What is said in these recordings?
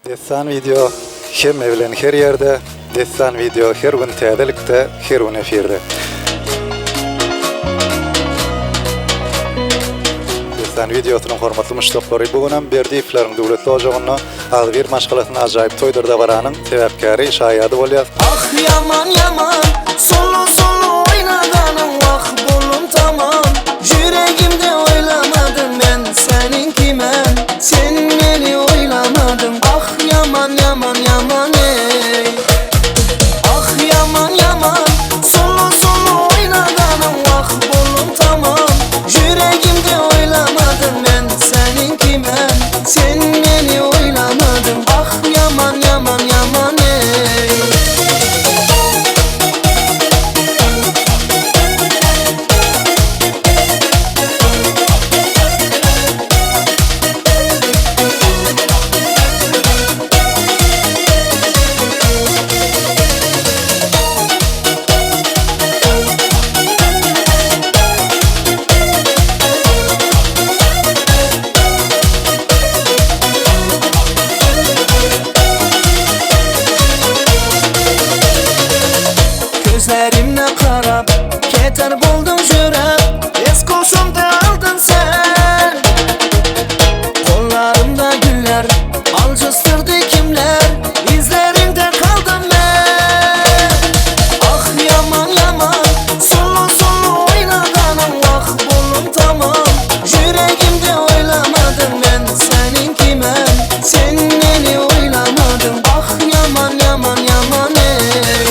Dessan wideo hemme bilen her ýerde Dessan wideo her gün täzelikde her gün efirde. Dessan wideosynyň hormatly muşdaklary bu günem Berdiýewleriň döwletli ojagynda agzybir maşgalasyna ajaýyp toýdur dabaranyň sebäpkäri şaýady bolýas. Ah ýaman ýaman solo solo oýnaganyň wah bolum tamam Jüregimde oýlamadym men seniňki men Sen meni oýlamadyň ah ýaman ýaman ýaman eý Ah ýaman ýaman solo solo oýnaganyň wah bolum tamam Jüregimde oýlamadym men seniňki men Sen meni oýlamadyň ah ýaman ýaman ýaman eý. Közlerimne garap keter bolduň jürep Es goşumdy aldyň sen Gollarymda güller aljysdyrdy kimler Izleriňde galdym men Ah ýaman ýaman sulu sulu oýnaganyň wah bolum tamam Jüregimde oýlamadym men seniňki men Sen meni oýlamadyň ah ýaman ýaman ýaman eý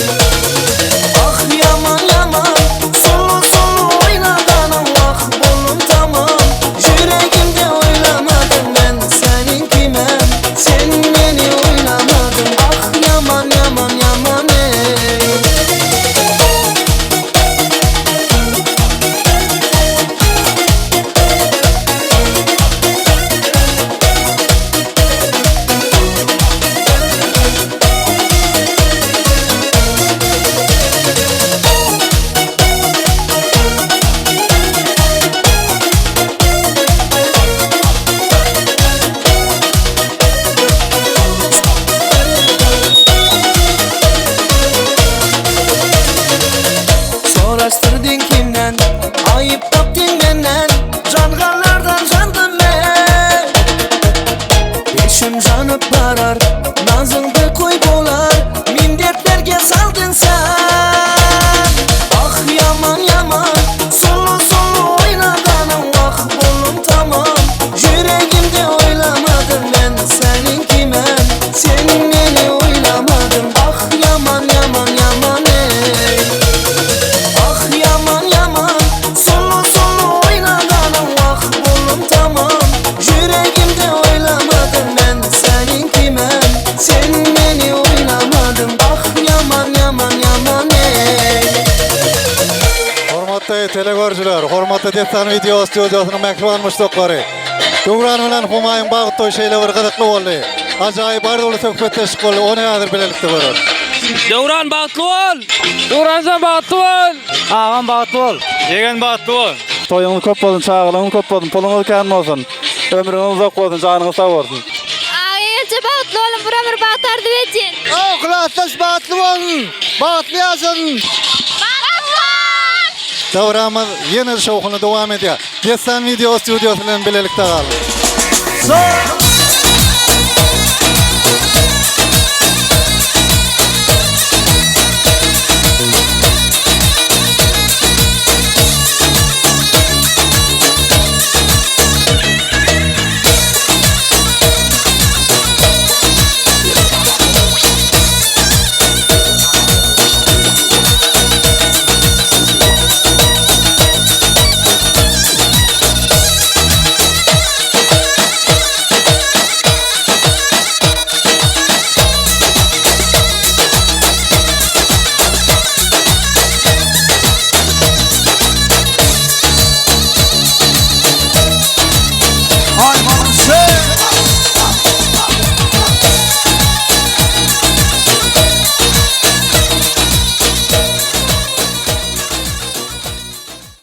Ah ýaman ýaman sulu sulu oýnaganyň wah bolum tamam Jüregimde oýlamadym men seniňki men Sen meni oýlamadyň ah ýaman ýaman ýaman eý. Soraşdyrdyň kimden, aýyp tapdyň menden, Janganlardan jandym men. Içim janyp barar, nazyňdy koý bolar, Min dertlerge saldyň sen. Ah ýaman ýaman, sulu sulu oýnaganyň wah bolum tamam, Jüregimde oýlamadym men seniňki men, Sen meni oýlamadyň ah ýaman ýaman ýaman eý. Ah ýaman ýaman sulu sulu oýnaganyň wah bolum tamam, Jüregimde oýlamadym men seniňki men, Sen meni oýlamadyň ah ýaman ýaman ýaman eý. Hormatly telegörüjiler, hormatly Dessan wideo studiýasynyň mähriban muşdaklary! Döwran bilen Humaýyň bagt toýy şeýle bir gyzykly boldy. Ajaýyp arzuwly söhbetdeşlik boldy, ony häzir bilelikde göreris. Döwran bagtly bol! Döwranjan bagtly bol! Agam bagtly bol! Ýegen bagtly bol! Toýuňyz köp bolsun, çagalygyňyz köp bolsun, puluňyz kän bolsun, ömrüňiz uzak bolsun, janyňyz sag bolsun! Aga ýegençe bagtly boluň bir ömür bagt arzuw edýän. Klasdaş bagtly bolsun! Bagtly ýaşasyn! Bagtly bol! Dabramyz ýene-de şowhunly dowam edýär. Dessan wideo studiýasy bilen bilelikde galyň.